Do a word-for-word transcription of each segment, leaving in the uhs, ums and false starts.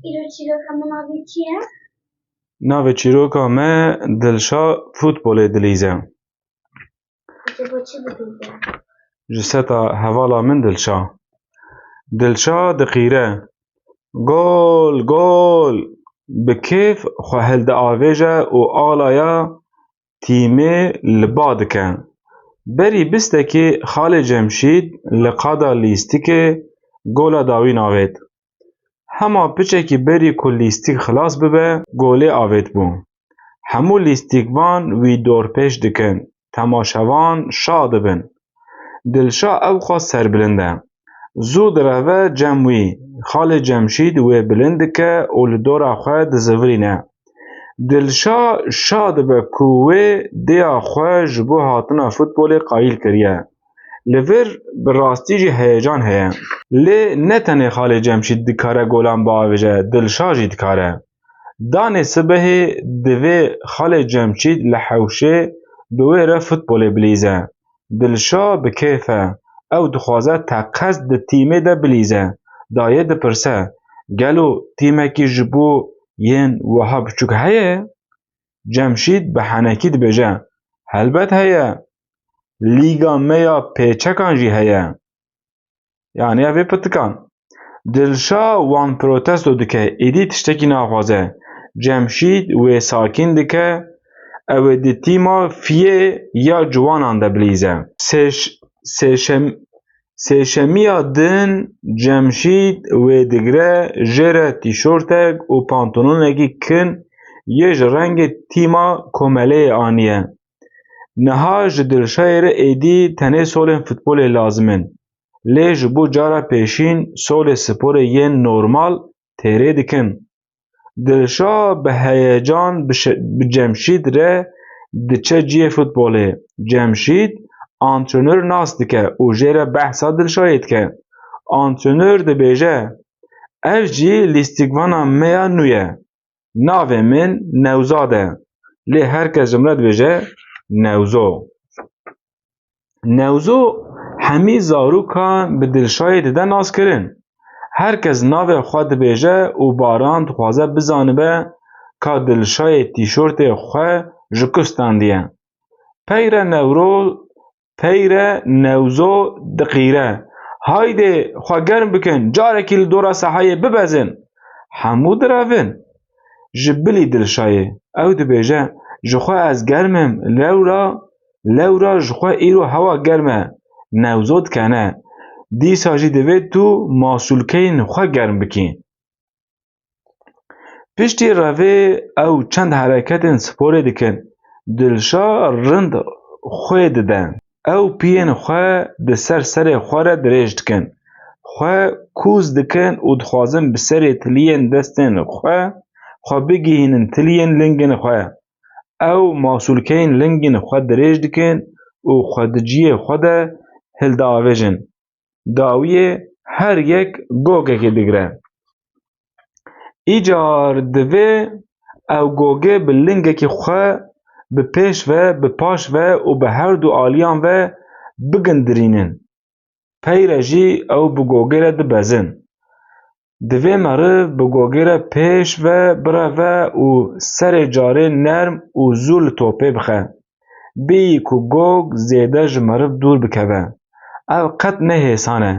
Îro çîroka min navê çi ye? Navê çîroka me Dilşa futbolê dilîze. Ji bo çi didîze? Ji seta hevala min Dilşa. Dilşa diqîre. Gol, gol! Bi kêf xwe hildiavêje û alaya tîmê li ba dike. Berî bistekî Xalê Cemşîd li qada lîstikê gola dawîn avêt. Hema piçekî berî ku lîstik xilas bibe, golê avêtbû. Hemû lîstikvan wî dorpêç dikin, temaşevan şa dibin. Dilşa ewqas serbilind e. Zû direve cem wî. Xalê Cemşîd wê bilind dike û li dora xwe dizivirîne. Dilşa şa dibe ku wê dêya xwe ji bo hatina futbolê qayîl kiriye. Li vir bi rastî jî heyecan heye. Lê ne tenê Xalê Cemşîd dikare golan biavêje, Dilşa jî dikare. Danê sibehê divê Xalê Cemşîd li hewşê bi wê re futbolê bilîze. Dilşa bi kêf e. Ew dixwaze teqez di tîmê de bilîze. Dayê dipirse, gelo tîmekî ji bo yên wiha biçûk heye? Cemşîd bi henekî dibêje, helbet heye. Lîga me ya pêçekan jî heye. Yanî ev ê pitikan. Dilşa wan protesto dike, êdî tiştekî naxwaze. Cemşîd wê sakîn dike, ew ê di tîma fiyê ya ciwanan de bilîze. Sêş-, sêşem-, sêşemiya din Cemşîd wê digre, jê re tîşortek û pantolonekî kin yê ji rengê tîma komeleyê aniye. Niha ji Dilşayê re êdî tenê solên futbolê lazim in. Lê ji bo cara pêşîn solê sporê yên normal têrê dikin. Dilşa bi heyecan bi şe-, bi Cemşîd re diçe cihê futbolê. Cemşîd antrenor nas dike û jê re behsa Dilşayê dike. Antrenor dibêje, ev jî lîstikvana me ya nû ye. Navê min Newzad e. Lê her kes ji min re dibêje Newzo. Newzo hemî zarokan bi Dilşayê dide naskirin. Her kes navê xwe dibêje û Baran dixwaze bizanibe ka Dilşayê tîşortê xwe ji ku standiye. Peyre Newro, peyre Newzo diqîre. Haydê xwe germ bikin, carekî li dora sehayê bibezin. Hemû direvin. Ji bilî Dilşayê. Ew dibêje, ji xwe ez germ im, lewra, lewra ji xwe îro hewa germ e. Newzo dikene. Dîsa jî divê tu masûlkeyên xwe germ bikî. Piştî revê ew çend hereketên sporê dikin. Dilşa rind xwê dide. Ew piyên xwe di ser serê xwe re dirêj dikin. Xwe kûz dikin û dixwazin bi serê tiliyên destên xwe, xwe bigihînin tiliyên lingên xwe. Ew masûlkeyên lingên xwe dirêj dikin û xwe di ciyê xwe de hildiavêjin. Dawiyê her yek gogekê digre. Îcar divê ew gogê bi lingekî xwe bi pêş ve, bi paş ve û bi her du aliyan ve bigindirînin. Peyre jî ew bi gogê re dibezin. Divê meriv bi gogê re pêş ve bireve û serê carê nerm û zû li topê bixe. Bêyî ku gog zêde ji meriv dûr bikeve. Ev qet ne hêsan e.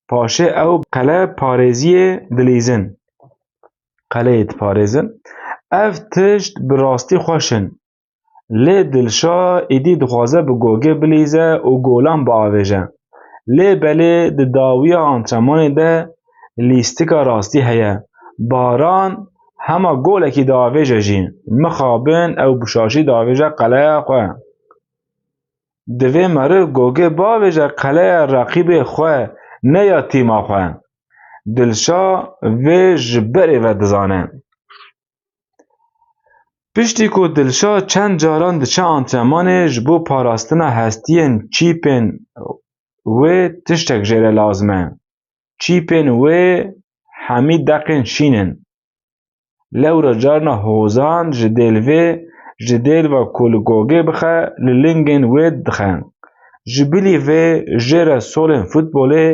Paşê ew qele parêziyê dilîzin. Qeleyê diparêzin. Ev tişt bi rastî xweş in. Lê Dilşa êdî dixwaze bi gogê bilîze û golan biavêje. Lê belê di dawiya antrenmanê de lîstika rastî heye. Baran hema golekî diavêje jî. Mixabin ew bi şaşî diavêje qeleya xwe. Divê meriv gogê biavêje qeleya reqîbê xwe, ne ya tîma xwe. Dilşa vê ji berê ve dizane. Piştî ku Dilşa çend caran diçe antrenmanê ji bo parastina hestiyên çîpên wê tiştek jê re lazim e. Çîpên wê hemî deqên şîn in. Lewra carna hozan ji dêl vê, ji dêl ve ku li gogê bixe, li lingên wê dixe. Ji bilî vê jê re solên futbolê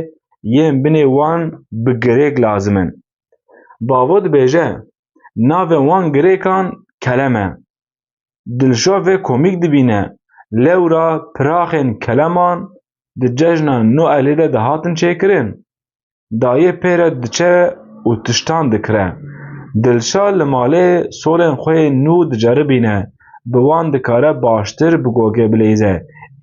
yên binê wan bi girêk lazim in. Bavo dibêje, navê wan girêkan Kelem e. Dilşa vê komîk dibîne, lewra piraxên Keleman di cejna Noelê de dihatin çêkirin. Dayê pê re diçe û tiştan dikire. Dilşa li malê solên xwe yê nû diceribîne, bi wan dikare baştir bi gogê bileyze.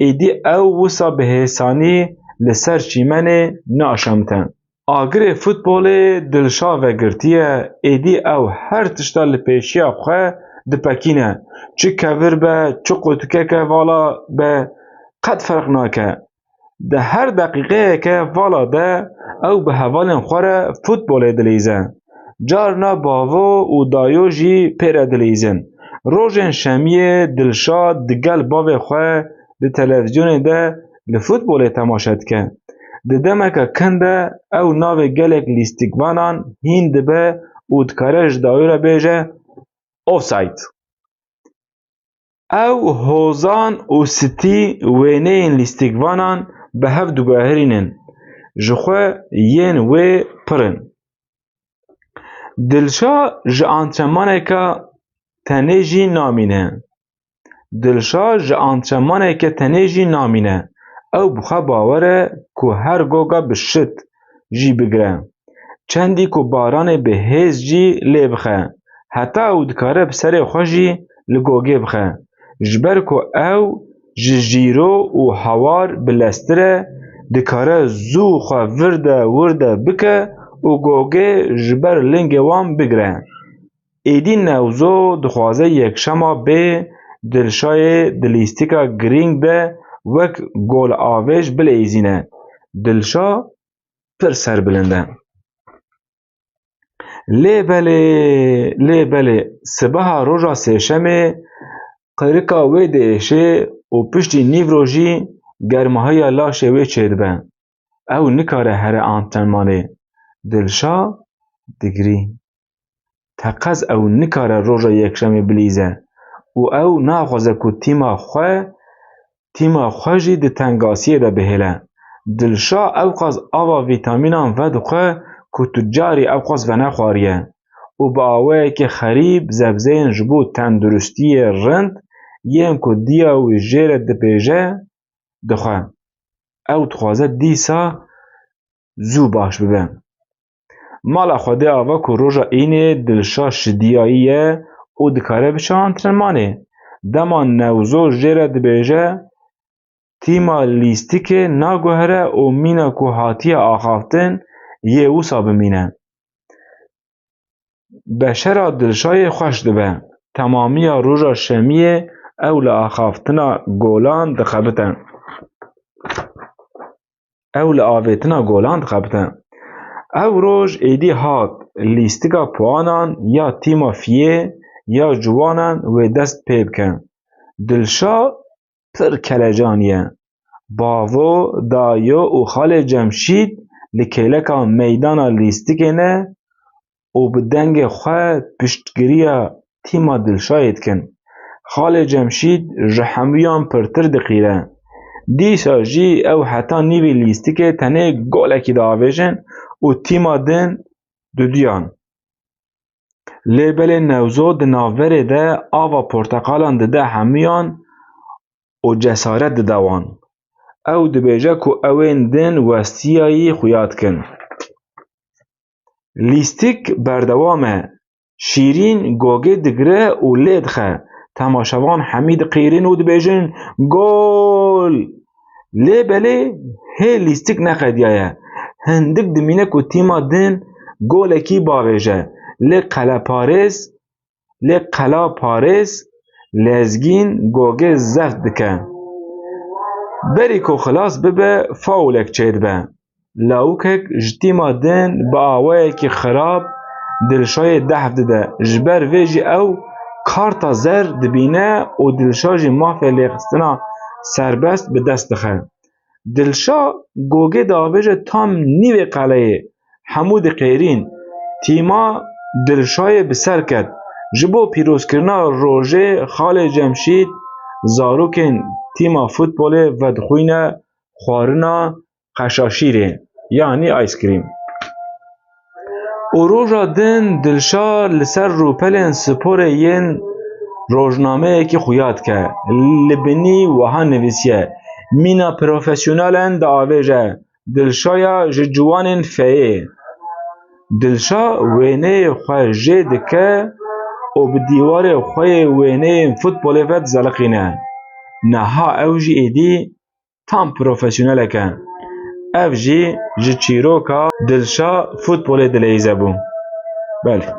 Êdî ew wisa bi hêsanî li ser çîmenê naşemite. Agirê futbolê Dilşa vegirtiye, êdî ew her tişta li pêşiya xwe dipekîne. Çi kevir be, çi qotikeke vala be, qet ferq nake. Di her deqîqeyeke vala de ew bi hevalên xwe re futbolê dileyze. Carna bavo û dayo jî pê re dileyzin. Rojên şemiyê Dilşa digel bavê xwe di televîzyonê de li futbolê temaşe dike. Di demeke kin de ew navê gelek lîstikvanan hîn dibe û dikare ji dayî re bêje, Offside. Ew hozan û stî wêneyên lîstikvanan bi hev diguherînin, ji xwe yên wê pir in. Dilşa ji antrenmaneke tenê jî namîne. Dilşa ji antrenmaneke tenê jî namîne. Ew bi xwe bawer e ku her goga bi şit jî bigire. Çendî ku baranê bi hêz jî lê bixe, heta ew dikare bi serê xwe jî li gogê bixe. Ji ber ku ew ji jîro û hawar bileztir e, dikare zû xwe vir de wir de bike û gogê ji ber lingê wan bigire. Êdî Newzo dixwaze yekşema bê Dilşayê di lîstika girîng de wek golavêj bileyzîne. Dilşa pir serbilind e. Lê belê, lê belê, sibeha roja sêşemê qirika wê diêşê û piştî nîvrojî germahiya laşê wê çêdibe. Ew nikare here antrenmanê. Dilşa digirî. Teqez ew nikare roja yekşemê bilîze û ew naxwaze ku tîma xwe, tîma xwe jî di tengasiyê de bihêle. Dilşa ewqas ava vîtamînan vedixwe ku tu carî ewqas venexwariye û bi awayekî xerîb zebzeyên ji bo tenduristiyê rind yên ku diya wî jê re dibêje, dixwe. Ew dixwaze dîsa zû baş bibe. Mala Xwedê ava ku roja înê Dilşa şidiyayî ye û dikare biçe antrenmanê. Dema Newzo jê re dibêje, tîma lîstikê naguhere û mîna ku hatiye axaftin yê wisa bimîne. Beşera Dilşayê xweş dibe. Temamiya roja şemiyê ew li axaftina golan dixebite. Ew li avêtina golan dixebite. Ew roj êdî hat, lîstika puanan ya tîma fiyê ya ciwanan wê dest pê bike. Dilşa pir kelecan ye. Bavo, dayo û xalê Cemşîd li kêleka meydana lîstikê ne û bi dengê xwe piştgiriya tîma Dilşayê dikin. Xalê Cemşîd ji hemûyan pirtir diqîre. Dîsa jî ew heta nîvê lîstikê tenê golekî diavêjin û tîma din duduyan. Lê belê Newzo di navberê de ava porteqalan dide hemûyan û cesaret dide wan. Ew dibêje ku ew ên din westiyayî xuya dikin. Lîstik berdewam e. Şîrîn gogê digire û lê dixe. Temaşevan hemî diqîrin û dibêjin, Gol! Lê belê hê lîstik neqediyaye. Hindik dimîne ku tîma din golekî bavêje. Lê qeleparêz, lê qelaparêz Lezgîn gogê zeft dike. Berî ku xilas bibe, faulek çêdibe. Lawikek ji tîma din bi awayekî xirab Dilşayê dehf dide. Ji ber vê jî ew karta zer dibîne û Dilşa jî mafê lêxistina serbest bi dest dixe. Dilşa gogê diavêje tam nîvê qeleyê. Hemû diqêrîn. Tîma Dilşayê bi ser ket. Ji bo pîrozkirina rojê xalê Cemşîd, zarokên tîma futbolê vedixwîne xwarina qeşaşîrê, yanî ice cream. Û roja din Dilşa li ser rûpelên sporê yên rojnameyekî xuya dike. Li binî wiha nivîsiye: Mîna profesyonel in diavêje, Dilşaya ji ciwanên feyê. Dilşa wêneyê xwe jê dike û bi dîwarê xwe yê wêneyên futbolê ve dizeliqîne. Niha ew jî êdî tam profesyonelek e. Ev jî ji çîroka Dilşa futbolê dileyîze bû. Belê.